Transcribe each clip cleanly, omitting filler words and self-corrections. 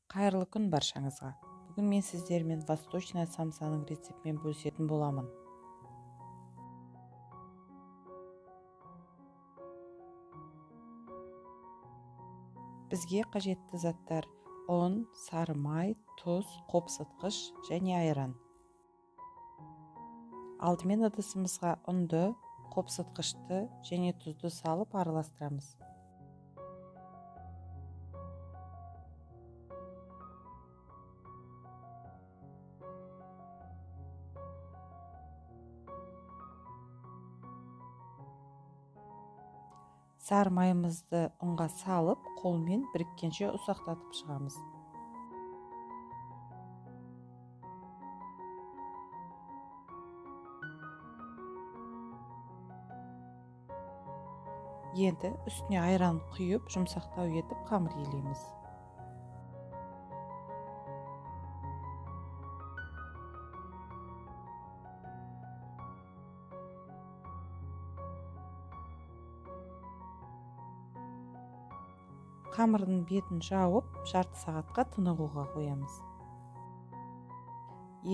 Қайырлы күн баршаңызға. Бүгін мен сіздермен восточная самсаның рецептімен бөлісетін боламын. Бізге қажетті заттар: ұн, сары май, тұз, қопсытқыш және айран. Алдымен ыдысымызға ұнды, қопсытқышты және тұзды салып араластырамыз. Сары майымызды ұнға салып, қолмен біріккенше ұсақтатып шығамыз. Енді үстіне айран құйып, жұмсақтау етіп қамыр илейміз. Қамырдың бетін жауып, жарты сағатқа тынығуға қоямыз.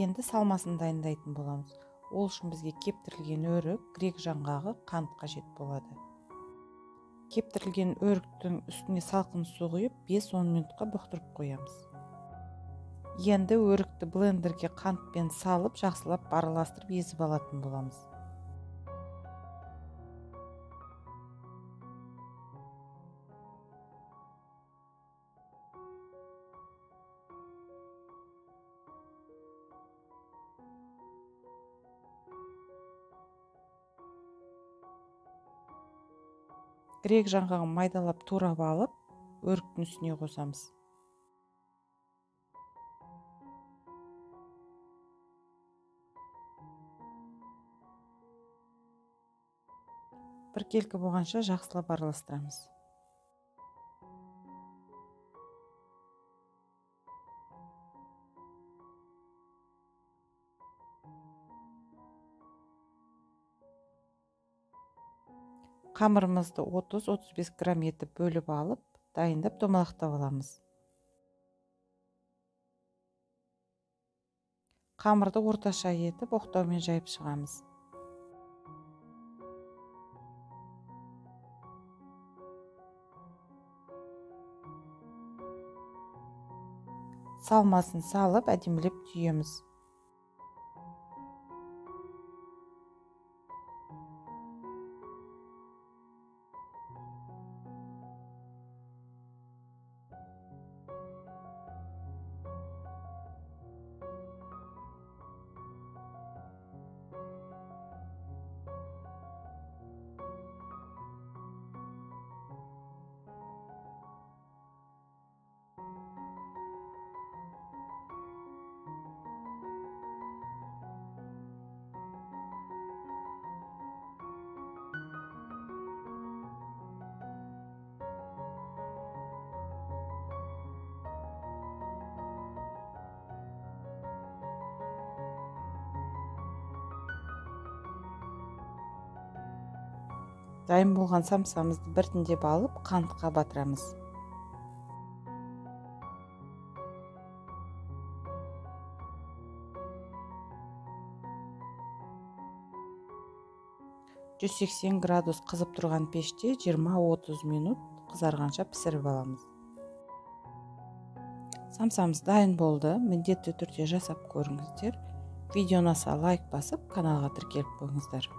Енді салмасын дайындайтын боламыз. Ол үшін бізге кептірілген өрік, грек жаңғағы, қант қажет болады. Кептірілген өріктің үстіне салқын су құйып, 5-10 минутқа бұқтырып қоямыз. Енді өрікті блендерге қантпен салып, жақсылап араластырып езіп алатын боламыз. Грек жаңғағын майдалап турап алып, өріктің үстіне қосамыз. Біркелкі болғанша жақсылап араластырамыз. Қамырымызды 30-35 грамм етіп бөліп алып, дайындап домалақтап аламыз. Қамырды орташа етіп оқтаумен жайып шығамыз. Салмасын салып, әдемілеп түйеміз. Дайын болған самсамызды біртіндеп алып, қантқа батырамыз. 180 градус қызып тұрған пеште 20-30 минут қызарғанша пісіріп аламыз. Самсамыз дайын болды. Міндетті түрде жасап көріңіздер. Видео ұнаса лайк басып, каналға тіркеліп қойыңыздар.